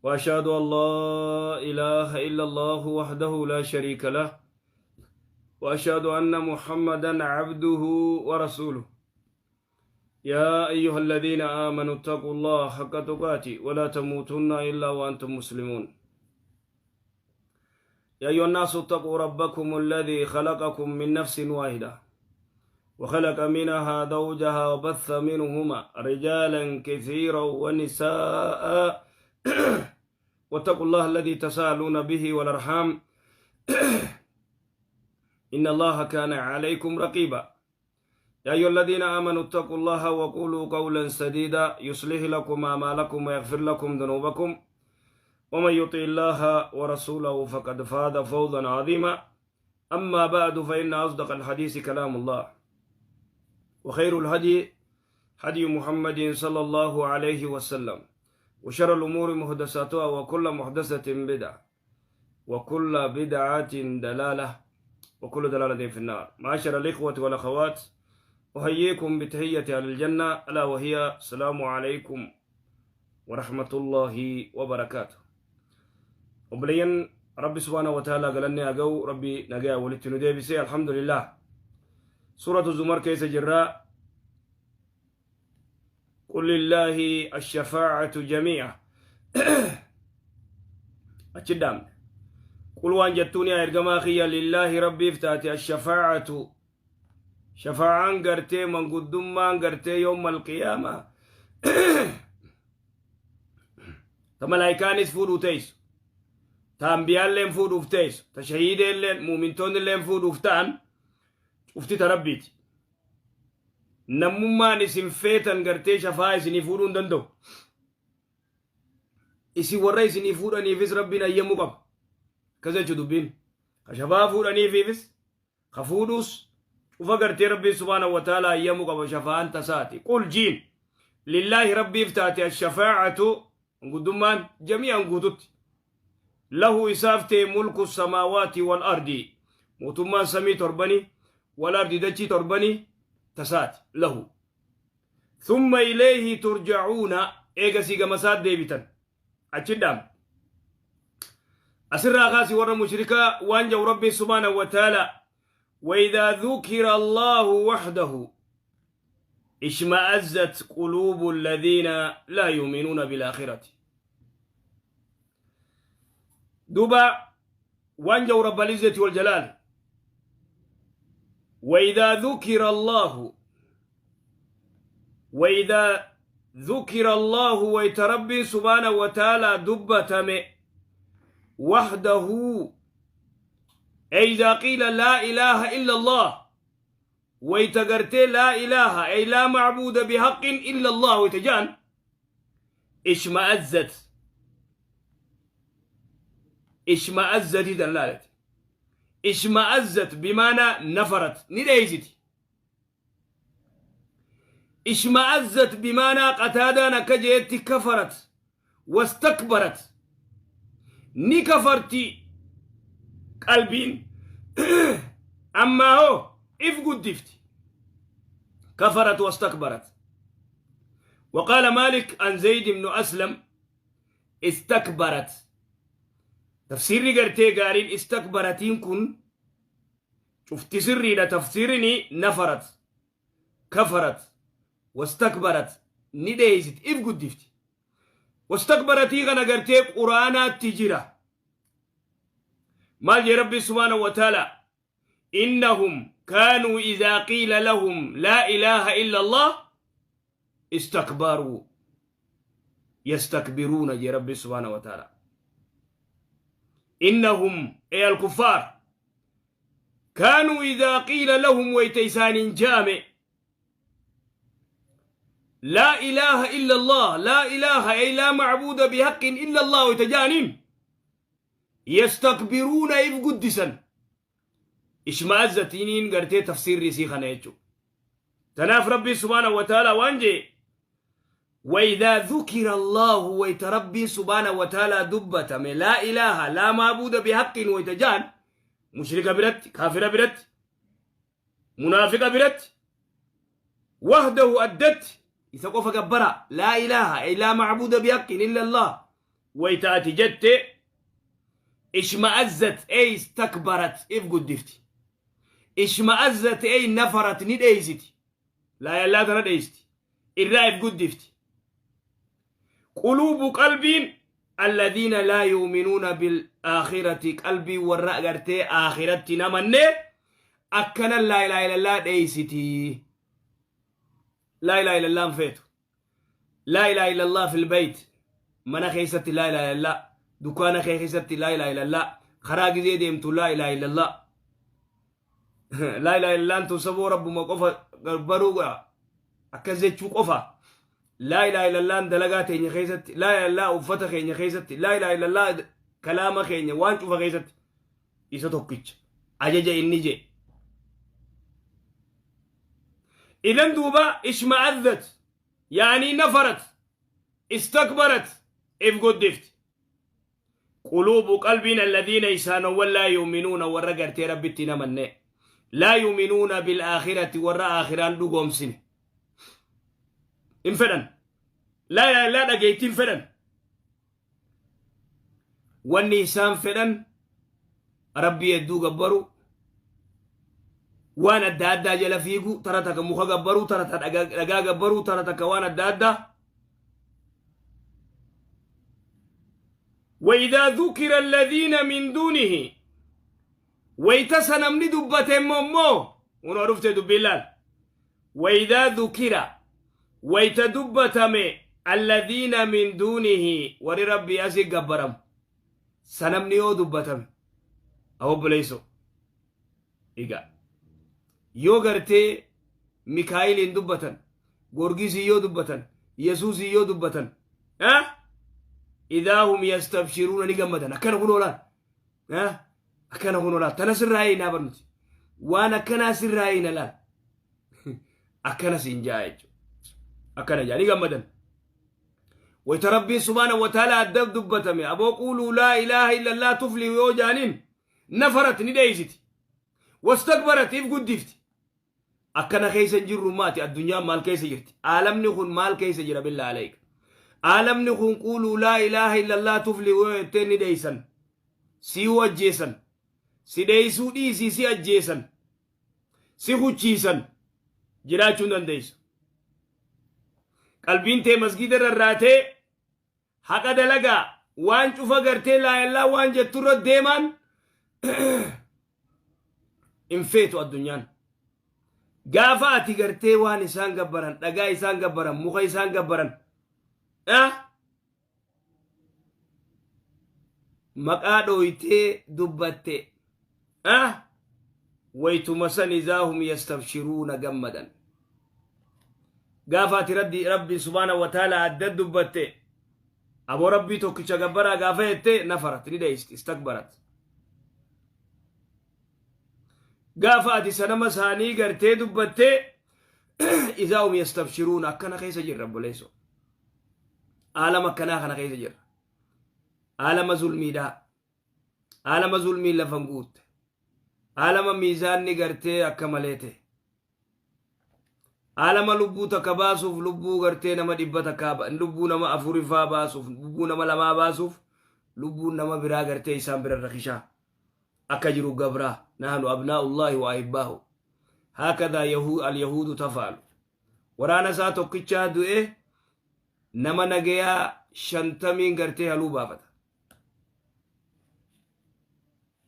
وأشهد أن لا إله إلا الله وحده لا شريك له، وأشهد أن محمدا عبده ورسوله. يا أيها الذين آمنوا اتقوا الله حق تقاته ولا تموتن إلا وأنتم مسلمون. يا أيها الناس اتقوا ربكم الذي خلقكم من نفس واحدة، وخلق منها زوجها، وبث منهما رجالا كثيرا ونساء، واتقوا الله الذي تساءلون به والأرحام، إن الله كان عليكم رقيبا. يا أيها الذين آمنوا اتقوا الله وقولوا قولا سديدا، يصلح لكم أعمالكم ويغفر لكم ذنوبكم، ومن يطع الله ورسوله فقد فاز فوزا عظيما. أما بعد، فإن أصدق الحديث كلام الله، وخير الهدي هدي محمد صلى الله عليه وسلم، وشر الأمور محدثاتها، وكل محدثة بدعة، وكل بدعة ضلالة، وكل ضلالة في النار. معاشر الإخوة والأخوات، أحييكم بتحية أهل الجنة، ألا وهي السلام عليكم ورحمة الله وبركاته. Obboleeyyan، Rabbi سبحانه وتعالى galanni haa ga'u. Rabbi nagaa walitti nu deebise، الحمد لله. سورة الزمر keessa jirra. قل لله الشفاعة جميعا achi dhaamne. قل waan jettuun yaa ergamaa kiyya، لله Rabbiif taate، الشفاعة shafaacaan gartee manguddummaan gartee يوم القيامة ta malaayikaanis fuudhuu teessu, ta ambiyaalleen fuudhuuf teessu, ta shahiideelleen muumintoonnilleen fuudhuuf ta'an cufti ta Rabbiiti. Namummaan isin feetan gartee shafaa isinii fuudhuu hin danda'u. Isin warra isinii fuudhaniifis Rabbiin ayyamuu qaba. Akkas jechuu dubbiin. Ka shafaa fuudhaniifis ka fuudhuus cufa gartee Rabbiin سبحانه وتعالى ayyamuu qaba, shafaan tasaati. قل jiin، لله Rabbiif taate، الشفاعة guddummaan، جميعا guututti. له isaaf ta'e، ملك السماوات والأرض mootummaan samii torbanii، والأرض dachii torbanii tasaati له. ثم إليه ترجعون eegasii gamasaat deebitan. Achi dhaam. Asirraa kaasi warra mushrikaa waan jedhu Rabbiin سبحانه وتعالى: وإذا ذكر الله وحده اشمأزت قلوب الذين لا يؤمنون بالآخرة. دوبا waan jedhu رب العزة والجلال: وإذا ذكر الله، وإذا ذكر الله wayta Rabbi سبحانه وتعالى dubbatame، وحده، أي إذا قيل لا إله إلا الله، wayta gartee لا إله أي لا معبود بحق إلا الله wayta ja'an، اشمأزت، اشمأزت دلالة، اشمأزت بمعنى نفرت، نديزتي. اشمأزت بمعنى قتادة نكجيت كفرت واستكبرت، ni kafarti qalbiin ammaa hoo if guddifti. كفرت واستكبرت. وقال مالك عن زيد بن أسلم استكبرت. Tafsiirri gartee gaariin استكبرت iin kun cufti sirriidha. Tafsiirini نفرت، كفرت واستكبرت، ni dheeysit, if guddifti. واستكبرت ii kana gartee Quraanaatti jira. Maal jee Rabbi سبحانه وتعالى؟ إنهم كانوا إذا قيل لهم لا إله إلا الله استكبروا، يستكبرون jee Rabbi سبحانه وتعالى. إنهم أي الكفار كانوا إذا قيل لهم wayta isaaniin ja'ame لا إله إلا الله، لا إله أي لا معبود بحق إلا الله، wayta ja'aniin يستكبرون if guddisan. اشمأزت iiniin gartee tafsiirri isii kana jechuudha. Tanaaf Rabbi سبحانه وتعالى waan jee: وإذا ذكر الله wayta Rabbi سبحانه وتعالى dubbatame، لا إله لا معبود بحق wayta ja'an، mushrika biratti, kaafira biratti, munaafiqa biratti، وحده addatti isa qofa gabbara، لا إله أي لا معبود بحق إلا الله. Wayta ati jette ishma'azzat ey istakbarat, if guddifti. Ishma'azzat ey nafarat, ni dheeysiti. Laa ilaaha tana dheeysiti, irraa if guddifti. Quluubu, qalbiin, alladhiina laa yu'minuuna bil aakhirati, qalbii warra agartee aakiratti namanne akkana laa ilaaha illallah dheeysiti. Laa ilaaha illallah feetu. Laa ilaaha illallah fil bayt, mana keessatti laa ilaaha illallah, dukkaana kee keessatti laa ilaaha illallah, karaa gizee deemtu laa ilaaha illallah. Laa ilaaha illallah tun saboo rabbuma qofa garbaruu akkas jechuu qofa. Laa ilaaha illallah dalagaa teenya keessatti, laa ilaaha illallah uffata keenya keessatti, laa ilaaha illallah kalaama keenya waan cufa keessatti, isa tokkicha ajaja inni jee. Idan duuba ishma'azzat yaanii nafarat, istakbarat, if guddifti. Quluubu, qalbiin, alladhiina, isaanowwan, laa yu'minuuna, warra gartee rabbitti hin amanne, laa yu'minuuna bilaakhirati, warra aakhiraan dhugoomsine, hin fedhan. Laa ilaaha illaa dhageetti hin fedhan. Wanni isaan fedhan rabbii hedduu gabbaru, waan adda addaa jala fiigu, tara takka muka gabbaruu, tara takka dhagaa gabbaruu, tara takka waan adda addaa. وإذا ذكر الذين من دونه، wayta sanamni dubbate immoo ونو عرفت دبيلال. وإذا ذكر، wayta dubbatame، الذين من دونه، warri rabbii asii gabbaram, sanamni yoo dubbatame, obboleeyso, egaa yoo gartee Mikaa'iliin dubbatan, Goorgisii yoo dubbatan, Yesuusii yoo dubbatan, إذا هم يستبشرون, ni gammadan. Akkana kun oolaan, akkana kun oolaan, tana sirraa eeyinaa barnuti, waan akkanaa sirraa eeyina laal, akkana siin jaa jechuudha. Akkana jaa, ni gammadan. Wayta rabbiin subhaana wa ta'ala addab dubbatame, aboo قولوا لا إله إلا الله تفلحوا yoo jaaniin, نفرت, ni dheeysiti. واستكبرت, if guddifti. Akkana keessa hin jirru maati. Addunyaan maal keessa jirti? Aalamni kun maal keessa jira? بالله عليك, aalamni kun قولوا لا إله إلا الله تفلحوا yoo jettee ni dheeysan, si ajjeesan, si dheeysuu dhiisii, si ajjeesan, si huchiisan, jiraachuu hin dandeessu. Qalbiin tee masgida rarraatee haqa dalagaa waan cufa gartee laayallaa waan jetturra deemaan hin feetu addunyaan. Gaafa ati gartee waan isaan gabbaran, dhagaa isaan gabbaran, muka isaan gabbaran, maqaa dhooytee dubbatte, waytuma san إذا هم يستبشرون, gammadan. Gaafa ati rabbi rabbi subhaana wa ta'ala adda dubbatte, aboo rabbii tokkicha gabbaraa gaafa jette, نفرت, ni dheeysti. استكبرت. Gaafa ati sanama isaanii gartee dubbatte, إذا هم يستبشرون. Akkana keessa jirra, obboleesso. Aalama akkanaa kana keessa jirra. Aalama zulmiidhaa, aalama zulmii lafan guutte, aalama miizaanni gartee akka malee ta'e, aalama lubbuu takka baasuuf lubbuu gartee nama 100 takkaa, lubbuu nama afurifaa baasuuf, lubbuu nama lamaa baasuuf, lubbuun nama biraa gartee isaan bira rakishaa akka jiru gabraa. نحن أبناء الله وأحباؤه. هكذا اليهود تفعل. Waraana isaa tokkichaa du'e nama nagayaa 50n gartee haluu baafata.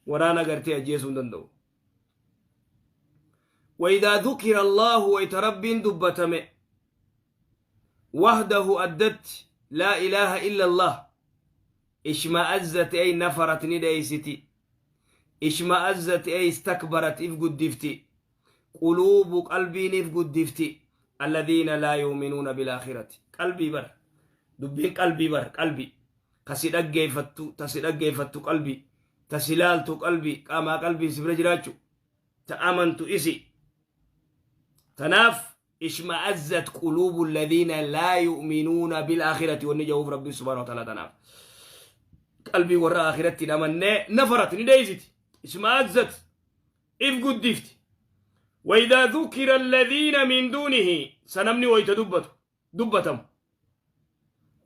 Waraana gartee ajjeesuu hin danda'u. وإذا ذكر الله، wayta rabbiin dubbatame، وحده, addatti, لا إله إلا الله، اشمأزت أي نفرت, ni dheeysiti. اشمأزت أي استكبرت, if guddifti. قلوب, qalbiin if guddifti. الذين لا يؤمنون بالآخرة. Qalbii bar, dubbiin qalbii bar, qalbii kasi dhaggeeffattu, tasi dhaggeeffattu, qalbii tasi laaltu, qalbii qaamaa, qalbii si bira jiraachu ta amantu isi. Tanaaf اشمأزت قلوب الذين لا يؤمنون بالآخرة wanni jahuuf rabbi subhaanahu wa ta'ala. Tanaaf qalbii warra akhiratti hin amannee نفرت, ni dheeysiti. اشمأزت, if guddifti. وإذا ذكر الذين من دونه، sanamni wayta dubbatu dubbatamu,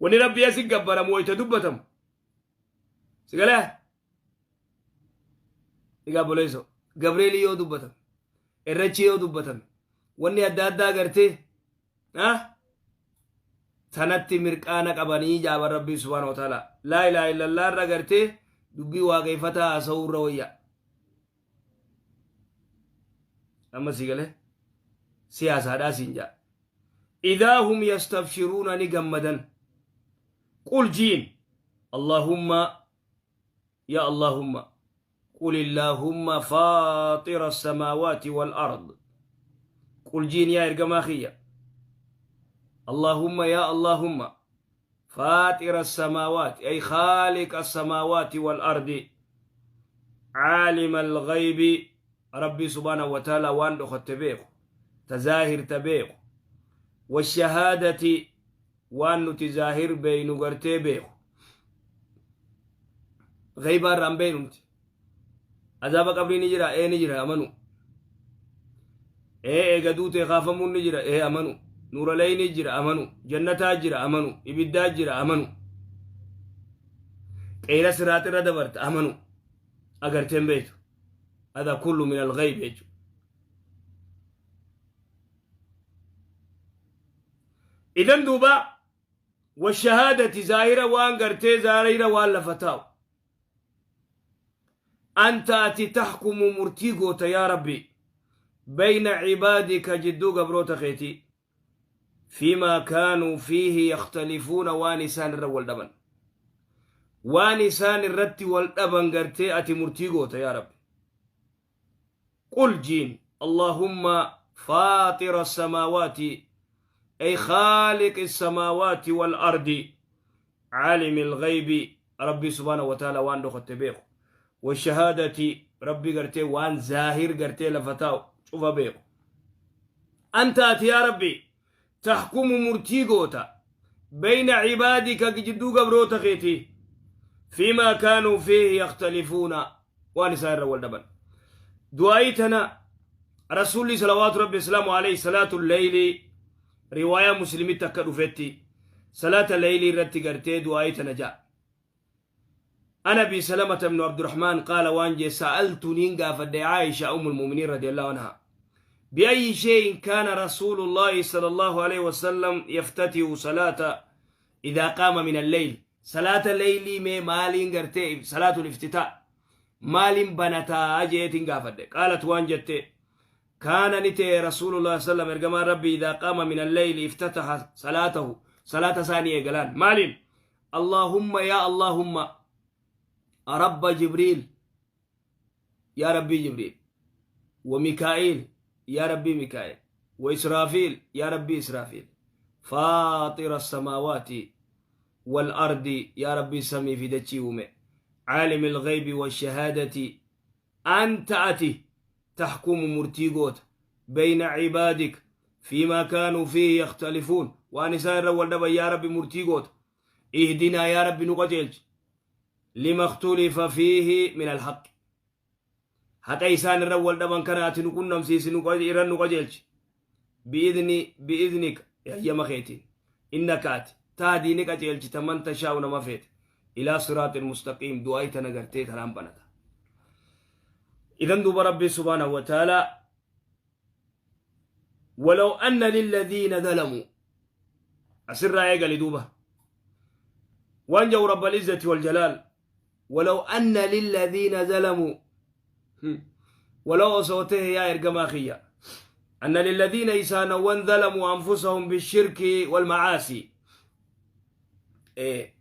wani rabbi asi gabbaramu wayta dubbatamu. Sigalee egaa obboleesso, Gabreelii yoo dubbatame, irrechi yoo dubbatame, wanni adda addaa gartee tanatti mirqaana qabanii jaaban. Rabbii subhaana wa ta'ala laa ilaaha illallah irra gartee dubbii waaqeeffataa haasa'uu irra wayya. Amma si galee siyaasaadhaa siin jaa. Idaa hum yastabshiruuna, ni gammadan. Qul jiin, allahumma ya allahumma, qul illahumma faaxira الsamaawaati wal-ard. Qul jiin, yaa ergamaa kiyya, allahumma ya allahumma فاطر السماوات، أي خالق السماوات والأرض، عالم الغيب، ربي سبحانه وتعالى وان دخلت بيخ تظاهر تبيخ، والشهادة، وان تظاهر بين غرتي بيخ، غيبا رام بينمت. عذاب قبري نجرا ايه؟ نجرا، امنو. ايه ايه قدوتي خافمون نجرا ايه؟ امنو. نور لين جرا، امنو. جنتا جرا، امنو. ibiddaa jira، amanu. Qeera siraat irra dabarte، amanu. Agarteen beektu, هذا كله من الغيب jechu. إذن دوبا والشهادة، زاهرة وان قرتي زاهرة وان لفتاو، أنت أتي تحكم مرتيقوت يا ربي بين عبادك، جدو قبروت خيتي، فيما كانوا فيه يختلفون، waan isaan irra wal dhaban، waan isaan irratti wal dhaban gartee ati murtii goota yaa rabbi. قل جين، اللهم فاطر السماوات، أي خالق السماوات والأرض، عالم الغيب، ربي سبحانه وتعالى وان دخلت بيخ، والشهادة، ربي قرتي وان زاهر قرتي لفتاو شوف بيخ، أنت يا ربي تحكم murtii goota بين عبادك، جدو قبروتا خيتي، فيما كانوا فيه يختلفون، waan isaan irra wal dhaban. Du'aayii رسولي صلوات ربي وسلامه عليه صلاة الليل، رواية مسلمي تكا دفتي، صلاة الليل irratti gartee du'aayii tana jaa. عن أبي سلمة بن عبد الرحمن قال waan jee، سألت nin gaafadhe عائشة أم المؤمنين رضي الله عنها، بأي شيء كان رسول الله صلى الله عليه وسلم يفتتح صلاة إذا قام من الليل؟ صلاة الليل mee maaliin gartee صلاة الافتتاح maaliin banataa jeetiin gaafadhe. قالت waan jette، كان ni ta'e رسول الله صلى الله عليه وسلم، ergamaan rabbii، إذا قام من الليل افتتح صلاته، صلاة isaanii eegalaan maaliin؟ اللهم يا اللهم رب جبريل، يا ربي جبريل، وميكائيل، يا ربي ميكائيل، وإسرافيل، يا ربي إسرافيل، فاطر السماوات والأرض، يا ربي samii fi dachii uume، عالم الغيب والشهادة، أنت ati تحكم murtii goota بين عبادك فيما كانوا فيه يختلفون، waan isaan irra wal dhaban يا ربي murtii goota، اهدنا يا ربي nu qajeelchi، لما اختلف فيه من الحق، haqa isaan irra wal dhaban kana ati nu qunnamsiisi, irra nu qajeelchi، بإذنك، hayyama keetiin، إنك ati تهدي ni qajeelchita من تشاء، nama feete، إلى صراط مستقيم. Du'aa tana gartee tanaan banata. إذن دوب ربي سبحانه وتعالى ولو أن للذين ظلموا أسر إيقا دوبة وانجوا رب العزة والجلال. ولو أن للذين ظلموا، ولو osoo ta'e yaa ergamaa kiyya، أن للذين isaanowwan ظلموا أنفسهم بالشرك والمعاصي إيه؟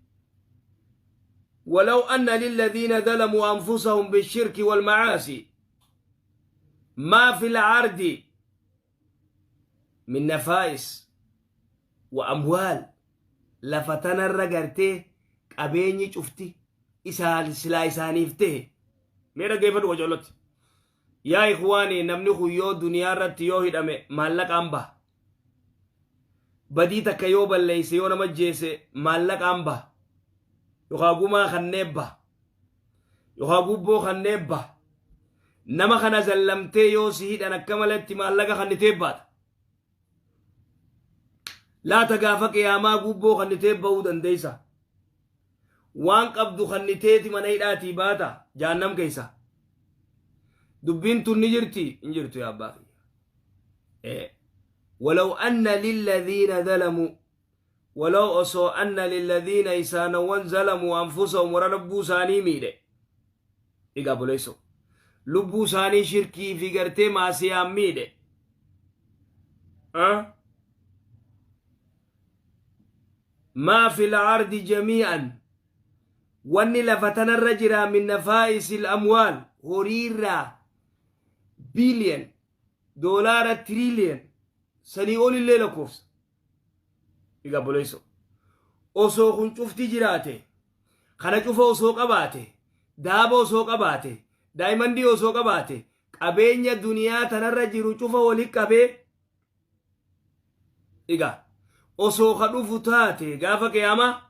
ولو أن للذين ظلموا أنفسهم بالشرك والمعاصي ما في الأرض من نفائس وأموال، lafa tanarra gartee qabeenyi cufti isaan silaa isaaniif ta'e. Mee dhaggeeffadhu qocolotti, yaa ikhwaani, namni kun yoo duniyaa irratti yoo hidhame maallaqaan baha. Badii takka yoo balleeyse, yoo nama jeese, maallaqaan baha, yookaan gumaa kanneen baha, yookaan gubboo kanneen baha. Nama kana zallamtee yoo si hidhan akka malatti maallaqa kannitee baata. Laata gaafa qiyaamaa gubboo kannitee bahuu dandeeysa? Waan qabdu kanniteeti mana hidhaatii baata jahannam keessa. Dubbiin tun ni jirti hin jirtu yaa abbaa kiyya. Walaw anna lilladhiina zalamuu, walaw osoo, anna lilladhiina isaanawwan, zalamuu anfusahum, warra lubbuu isaanii miidhe. Egaa boleesso, lubbuu isaanii shirkii fi gartee maasiyaan miidhe. Maa fil ardi jamii'an, wanni lafa tanarra jira, min nafaa'isil amwaal, horiirraa billion doolaara trillion sanii olillee lakkoofsa. Egaa boleesso, osoo kun cufti jiraate, kana cufa osoo qabaate, daaba osoo qabaate, diamond osoo qabaate, qabeenya duniyaa tanarra jiru cufa wali qabee, egaa osoo ka dhufu taate gaafa qiyaamaa.